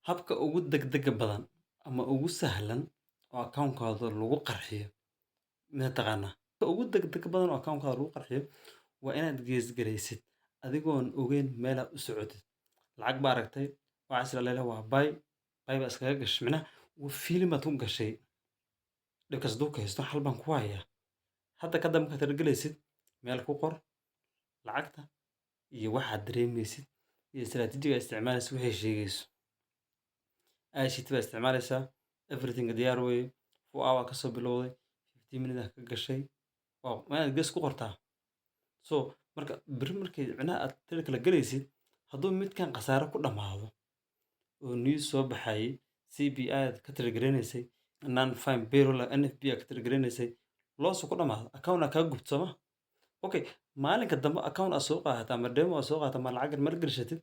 Habka ugu degdega badan ama ugu sahlan oo account-kaada lagu qarxiyo ma taqaanaa? Habka ugu degdega badan oo account-kaada lagu qarxiyo waa inaad guess garaysid adigoon ogeyn meel aad u socotid. Lacag baa aragtay, waxaad is leedahay waa buy, buy baa iskaga gashay, micnaha feeling baad ku gashay. Dhibkaas hadduu ku haysto, xal baan ku hayaa. Hadda ka dambe markaad trade galaysid, meel ku qor lacagta iyo waxaad dareemaysid iyo istiraatiijiga aad isticmaalaysid waxay sheegayso. ICT baa isticmaalaysaa, everything diyaar weeye, 4 hour ka soo bilowday, 15 minutes ka gashay, waa inaad guess ku qortaa. So marka berri markay micnaha aad trade kala galaysid, hadduu midkan khasaare ku dhammaado oo news soo baxayay, CPI aad ka trade garaynaysay, non farm payroll NFP aad ka trade garaynaysay, loss ku dhammaado, account aa kaa gubto, sooma? Okay, maalinka dambe account aad soo qaadato ama demo aad soo qaadato ama lacag yar maalgashatid,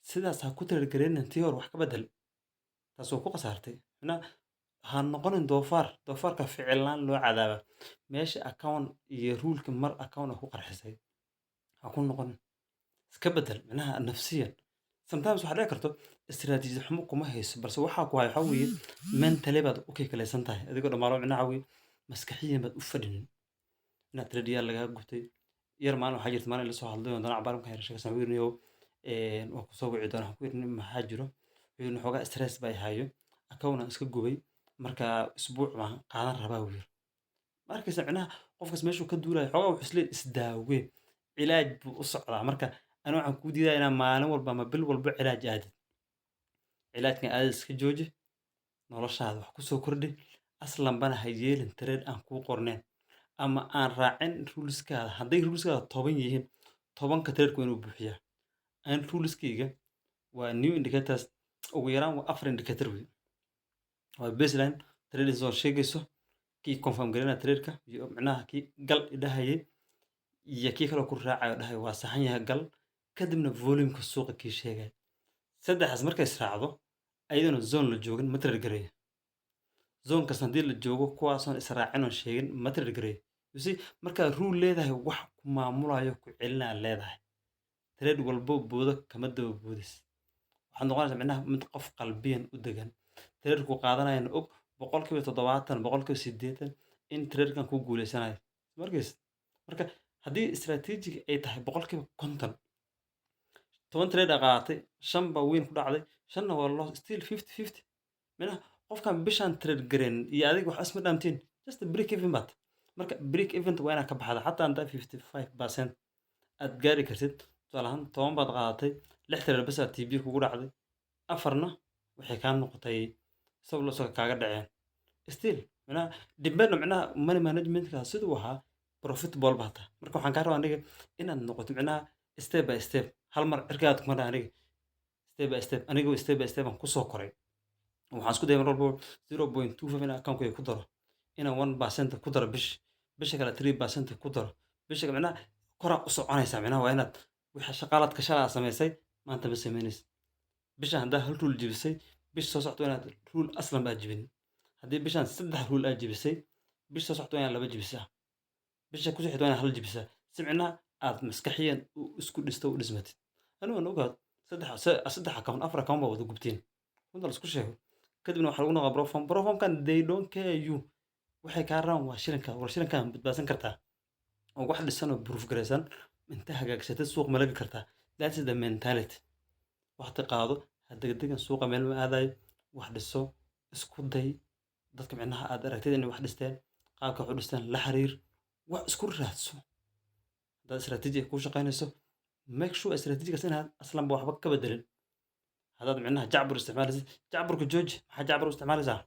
sidaas ha ku trade garaynin, tii hore wax ka beddel. Taas waa ku khasaartay. Micnaha ha noqonin doofaar, doofaarka ficil la'aan loo cadaaba. Meesha account iyo rule-ka mar account aad ku qarxisay ha ku noqonin. Iska beddel micnaha nafsiyan. Sometimes waxaa dhici karto istiraatiiji xumo kuma hayso, balse waxaa ku haya waxaa weeye mentally baad u kaykalaysan tahay. Adigoo dhammaalo micnaha waxaa weeye maskaxiyan baad u fadhinin. Inaad trade yaal lagaa gubtay. Yar maalin waxaa jirta maalin la soo hadlay oo dana cabaar markaan yara sheekaysan, wuxuu yiri, "Niyow, waan ku soo wici doonaa." Waxaan ku yiri, "Maxaa jiro?" Wuxuu yiri, "Xoogaa stress baa i hayo. Account aan iska gubay. Marka isbuuc baan qaadan rabaa," buu yiri. Ma arkaysa micnaha qofkaas meeshuu ka duulayo? Xoogaa wuxuu isleeyahay isdaawee. Cilaaj buu u socdaa. Marka ani waxaan kuu diidayaa inaad maalin walba ama bil walba cilaaj aadid. Cilaajkan aadid iska jooji. Noloshaada wax ku soo kordhi. Aslanbana ha yeelin trade aan kuu qorneyn ama aan raacin rules-kaada. Hadday rules-kaada 10 yihiin, 10-ka trade waa inuu buuxiyaa. Ani rules-kayga waa new indicators, ugu yaraan waa afar indicator wey. Waa baseline trading zone sheegayso, kii confirm gareynaya trade-ka iyo micnaha kii gal idhahayay iyo kii kaloo ku raacayo dhahay waa saxan yahay, gal. Kadibna volume-ka suuqa kii sheegaya. Saddexdaas markay israacdo, ayaduna zone la joogin ma trade gareeyo. Zone kasta haddii la joogo, kuwaasoon israacin oon sheegin ma trade gareeyo. You see, markaad rule leedahay, wax ku maamulayo, ku celinaa leedahay, trade walbo boodo kama daba boodis. Waxaad noqonaysaa micnaha mid qof qalbiyan u degan, trade-ku qaadanayana og 70%, 80% in trade-kan ku guuleysanayo markays. Marka haddii strategy ay tahay 50%, 10 trade aa qaadatay, shan baa win ku dhacday, shanna waa loss, still 50-50. Micnaha qofkan bishaan trade gareen iyo adiga wax isma dhaamtiin, just break even baad. Marka break even waa inaad ka baxda, xataa haddaa 55% aad gaari kartid. Tusaale ahaan, 10 baad qaadatay, lix trade bas aad TP kugu dhacday, afarna waxay kaa noqotay stop loss kaaga dhaceen, still micnaha depend, micnaha money managementka siduu ahaa profitable baa tahay. Marka waxaan kaa rabaa aniga inaad noqoto micnaha step by step. Hal mar cirkaad kuma dhaha. Aniga step by step, aniga step by step aan kusoo koray. Waxaan isku dayay mar walba 0.25 inaan account-kayga ku daro, inaan 1% ku daro bish, bisha kale 3% ku daro, bisha kale. Micnaha koraa u soconaysaa. Micnaha waa inaad wixii shaqaaladka shalay aad samaysay maanta ma samaynaysid. Bishan haddaa hal rule jebisay, bisha soo socota waa inaad rule aslan ba aad jebinin. Haddii bishan saddex rule aad jebisay, bisha soo socota waa inaad laba jebisaa, bisha kusoo xigta waa inaad hal jebisaa, si micnaha aad maskaxiyan u isku dhisto, u dhismatid. Anigu waan ogaad saddex account, afar account baa wada gubteen, runta la isku sheego. Kadibna waxaa lagu noqdaa prop firm. Prop firm-kan they don't care you. Waxay kaa rabaan waa shilinka. War shilinkan badbaadsan kartaa oo wax dhisan oo proof garaysan inta hagaagsatid suuq ma lagi kartaa? That is the mentality. Waqti qaado, ha degdegan, suuqa meel ma aadayo. Wax dhiso, isku day. Dadka micnaha aad aragtid inay wax dhisteen, qaabka wax u dhisteen la xiriir, wax isku raadso. Haddaad istaraatiiji ay kuu shaqaynayso, make sure istaraatiijigaas inaad aslanba waxba ka bedelin. Haddaad micnaha jacbur isticmaalaysid, jacburka jooji. Maxaa jacbur u isticmaalaysaa?